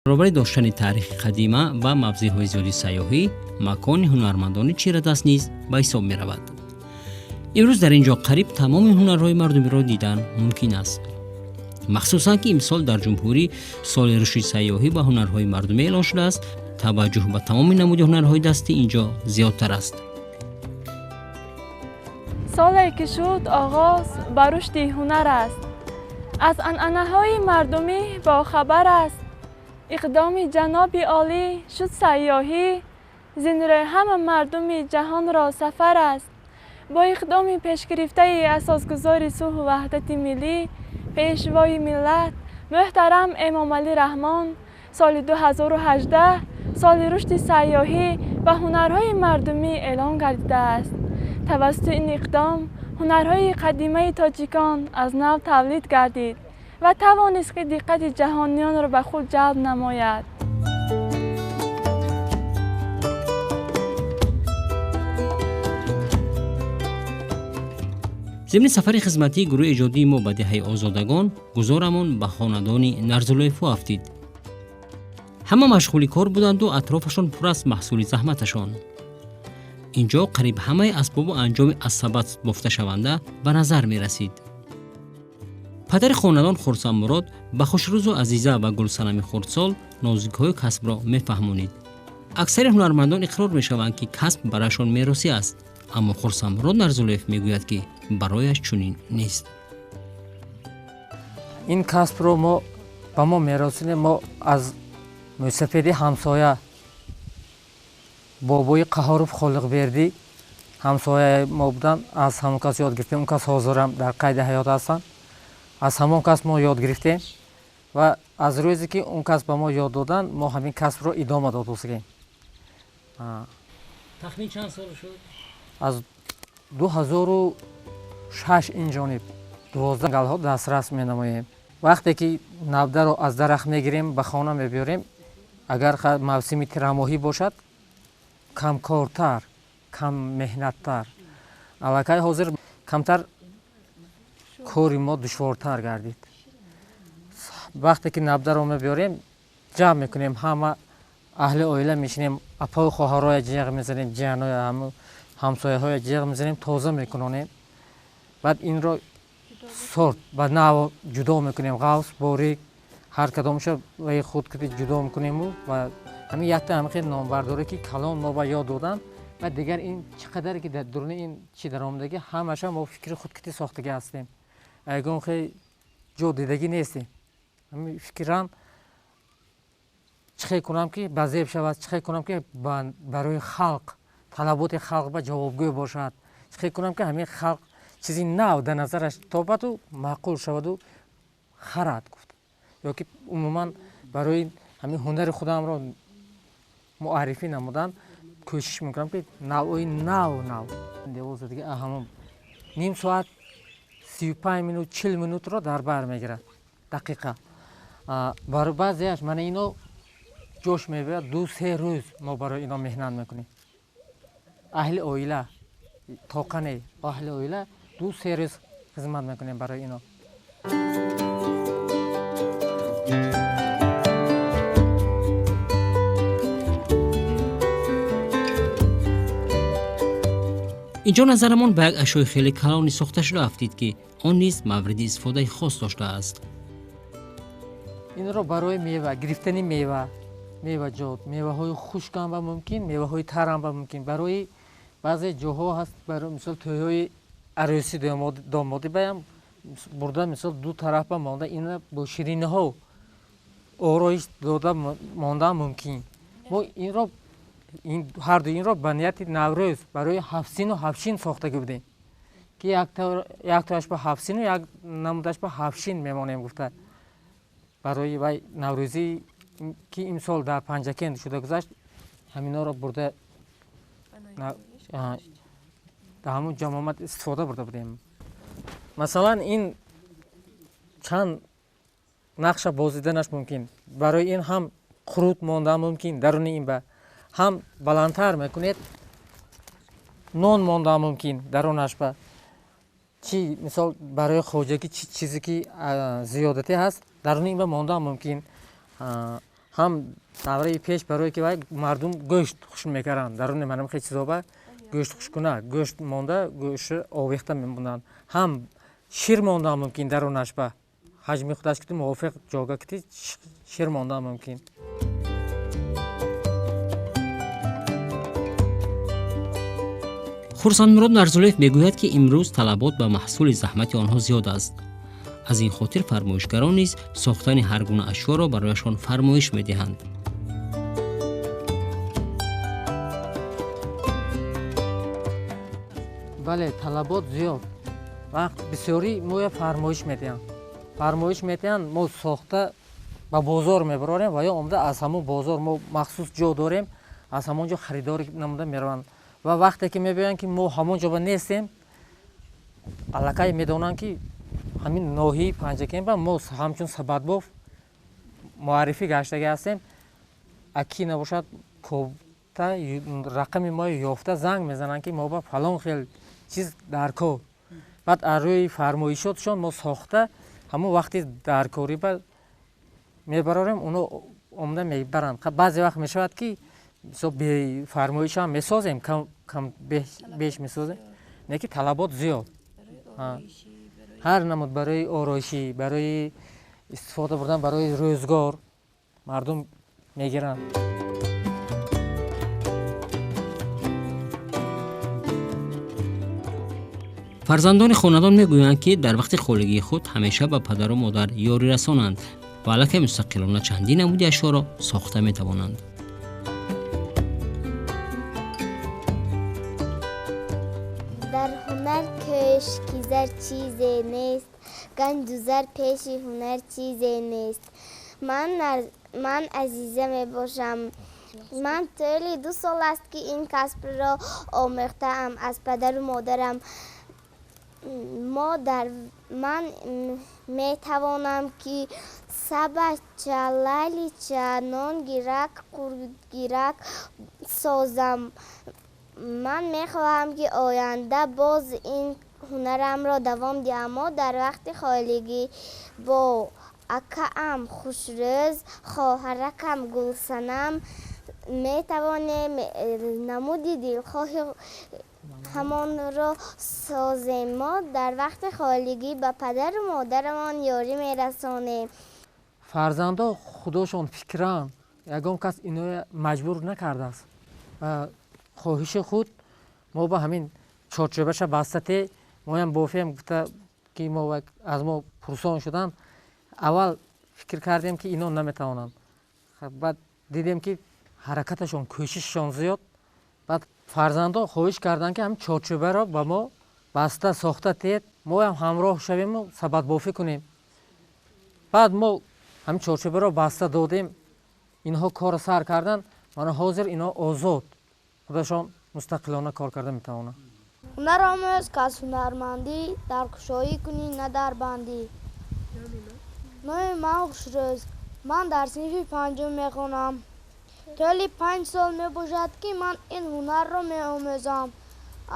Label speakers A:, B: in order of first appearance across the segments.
A: Баробари доштани таърихи қадима ва мавзеъҳои зиёди сайёҳӣ, макони ҳунармандони чирадаст низ ба ҳисоб меравад. Имрӯз дар ин ҷо қариб тамоми ҳунарҳои мардумиро дидан мумкин аст. Махсусан ки имсол дар ҷумҳурӣ соли рушди сайёҳӣ ва ҳунарҳои мардумӣ эълон шудааст, таваҷҷӯҳ ба тамоми намуди ҳунарҳои дастӣ ин ҷо зиёдтар аст.
B: Соле ки шуд оғоз ба рушди ҳунар аст, аз анъанаҳои мардумӣ бохабар аст. Иқдоми ҷаноби олӣ шуд сайёҳӣ, зинро ҳама мардуми ҷаҳонро сафар аст. Бо иқдоми пешгирифтаи асосгузори сулҳу ваҳдати миллӣ, пешвои миллат муҳтарам Эмомалӣ Раҳмон, соли 2018 соли рушди сайёҳӣ ва ҳунарҳои мардумӣ эълон гардидааст. Тавассути ин иқдом ҳунарҳои қадимаи тоҷикон аз нав тавлид гардид ва тавонист, ки диққати ҷаҳониёнро ба худ ҷалб намояд.
A: Зимни сафари хизматии гурӯҳи эҷодии мо ба деҳаи Озодагон, гузорамон ба хонадони Нарзулоевҳо афтид. Ҳама машғули кор буданду атрофашон пур аз маҳсули заҳматашон. Ин ҷо қариб ҳамаи асбобу анҷоми аз сабад бофташаванда ба назар мерасид. Падари хонадон Хурсандмурод ба Хушрӯзу Азиза ва Гулсанами хурдсол нозукиҳои касбро мефаҳмонид. Аксари ҳунармандон иқрор мешаванд, ки касб барояшон меросӣ аст, аммо Хурсандмурод Нарзулоев мегӯяд, ки барояш чунин нест.
C: Ин касбро мо ба мо меросинем. Мо аз мӯйсафеди ҳамсоя, бобои Қаҳоров Холиқбердӣ ҳамсояи мо буданд, аз ҳамон кас ёд гирифтем. Он кас ҳозирам дар қайди ҳаёт ҳастанд. Аз ҳамон кас мо ёд гирифтем ва аз рӯзе ки он кас ба мо ёд доданд, мо ҳамин касбро идома додусем.
A: Тахмин чанд сол шуд?
C: Аз 2006 ин ҷониб 12 галҳо дастрас менамоем. Вақте ки навдаро аз дарахт мегирем, ба хона мебиёрем, агар мавсими тирамоҳӣ бошад, камкортар, каммеҳнаттар. Аллакай ҳозир камтар кори мо душвортар гардид. Вақте ки навдаро мебиёрем, ҷамъ мекунем, ҳама аҳли оила мешинем, апою хоҳароя ҷиғ мезанем, ҷиҳаноя, ҳамсояҳоя ҷиғ мезанем, тоза мекунонем. Баъд инро сорт ба нав ҷудо мекунем, ғафс, борик, ҳар кадомша ваи худ ҷудо мекунему ва ҳамин якта ҳамин номбардоре ки калон мо ба ёд доданд. Ва дигар ин чӣ қадаре ки дар дуруни ин чӣ даромадагӣ, ҳамаша мо фикри худкитӣ сохтагӣ ҳастем, ягон хел ҷо дидагӣ нестем. Ҳамин фикран чӣ хел кунам, ки ба зеб шавад, чӣ хел кунам, ки барои халқ, талаботи халқ ба ҷавобгӯ бошад, чӣ хел кунам, ки ҳамин халқ чизи нав дар назараш тобаду маъқул шаваду харад гуфт, ё ки умуман барои ҳамин ҳунари худамро муаррифӣ намудан кӯшиш мекунам, ки навъҳои нав нав девозадиги ҳамон ним соат, 35 минут, 40 минутро дар бар мегирад дақиқа. Барои баъзеаш мана ино ҷош мебояд, 2-3 рӯз мо барои ино меҳнат мекунем. Аҳли оила тоқане, аҳли оила 2-3 рӯз хизмат мекунем барои ино.
A: Инҷо назарамон ба як ашёи хеле калони сохташуда афтид, ки он низ мавриди истифодаи хос доштааст.
C: Инро барои мева гирифтани, мева, меваҷот, меваҳои хушкам ба мумкин, меваҳои тарам ба мумкин. Барои баъзе ҷоҳо ҳаст, барои мисол тӯйҳои арӯсӣ, домодӣ баям бурда, мисол ду тараф ба монда, ина бо шириниҳо ороиш дода мондан мумкин. Мо инро, ҳарду инро ба нияти Наврӯз барои ҳафтсину ҳафтшин сохтагӣ будем, ки яктояш ба ҳафтсину, як намудаш ба ҳафтшин мемонем гуфта, барои вай наврӯзӣ, ки имсол дар Панҷакент шуда гузашт, ҳаминоро бурда дар ҳамун ҷамомат истифода бурда будем. Масалан, ин чанд нақша бозиданаш мумкин. Барои ин ҳам қурут мондан мумкин даруни ин, ба ҳам баландтар мекунед, нон мондан мумкин дарунаш, ба чӣ мисол барои хоҷагӣ чӣ чизе ки зиёдатӣ ҳаст, даруни ин ба мондан мумкин. Ҳам давраи пеш барое ки вай мардум гӯшт хуш мекарданд, даруни манам хел чизоба гӯшт хушкуна, гӯшт монда, гӯшт овехта мемонданд. Ҳам шир мондан мумкин дарунаш ба ҳаҷми худаш ки мувофиқ ҷога ки шир мондан мумкин.
A: Хурсандмурод Нарзулоев мегӯяд, ки имрӯз талабот ба маҳсули заҳмати онҳо зиёд аст. Аз ин хотир фармоишгарон низ сохтани ҳар гуна ашёро барояшон фармоиш медиҳанд.
C: Бале, талабот зиёд. Вақт бисёрӣ моя фармоиш медиҳанд. Фармоиш медиҳанд, мо сохта ба бозор мебарорем ва ё омада аз ҳамон бозор мо махсус ҷо дорем, аз ҳамон ҷо харидорӣ намуда мераванд. Ва вақте ки мебиёянд ки мо ҳамон ҷо ба нестем, аллакай медонанд ки ҳамин ноҳияи Панҷакент ба мо ҳамчун сабадбоф муаррифӣ гаштагӣ ҳастем. Аки набошад кофта рақами мо ёфта занг мезананд ки мо ба фалон хел чиз дар кор. Баъд аз рӯи фармоишотшон мо сохта ҳамон вақти даркорӣ ба мебарорем, оно омада мебаранд. Баъзе вақт мешавад ки бефармоишам месозем, кам беш месозем, не ки талабот зиёд. Ҳар намуд барои ороишӣ, барои истифода бурдан, барои рӯзгор мардум мегиранд.
A: Фарзандони хонадон мегӯянд, ки дар вақти холигии худ ҳамеша ба падару модар ёрӣ расонанд ва аллакай мустақилона чандин намуди ашёро сохта метавонанд.
D: Дар ҳунар кӯш ки зар чизе нест, ганҷу зар пеши ҳунар чизе нест. Ман Азиза мебошам. Ман тӯли 2 сол аст ки ин касбро омӯхтаам аз падару модарам. Ман метавонам ки сабача, лалича, нонгирак, қуртгирак созам. Ман мехоҳам ки оянда боз ин ҳунарамро давом диҳам. Мо дар вақти холигӣ бо акаам Хушрӯз, хоҳаракам Гулсанам метавонем намуди дилхоҳи ҳамонро созем. Мо дар вақти холигӣ ба падару модарамон ёрӣ мерасонем.
C: Фарзандо худошон фикранд, ягон кас иноя маҷбур накардааст. Ва хоҳиши худ мо ба ҳамин чорчӯбаша бастате моям бофем гуфта ки мо аз мо пурсон шуданд. Аввал фикр кардем ки ино наметавонанд, баъд дидем ки ҳаракаташон, кӯшишашон зиёд. Баъд фарзандо хоҳиш карданд ки ҳамин чорчӯбаро ба мо баста сохта тиҳед, моям ҳамроҳ шавему сабадбофӣ кунем. Баъд мо ҳамин чорчӯбаро баста додем, инҳо корро сар карданд. Мана ҳозир ино озод худашон мустақилона кор карда метавонанд.
E: Ҳунар омӯз ки аз ҳунармандӣ, дар кушоӣ кунӣ на дар бандӣ. Номи ман Хушрӯз, ман дар синфи 5 мехонам. Тӯли 5 сол мебошад ки ман ин ҳунарро меомӯзам.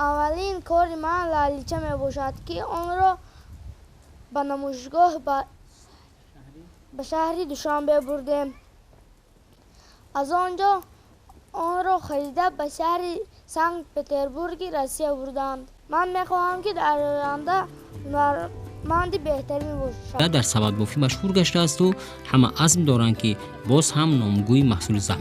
E: Аввалин кори ман лалича мебошад ки онро ба намоишгоҳ ба шаҳри Душанбе бурдем. Аз он ҷо онро харида ба шаҳри Санкт-Петербурги Россия бурданд. Ман мехоҳам ки дар оянда ҳунарманди беҳтарин бошам.
A: Дар сабадбофӣ машҳур гаштаасту ҳама азм доранд, ки боз ҳам номгӯи маҳсули заҳмат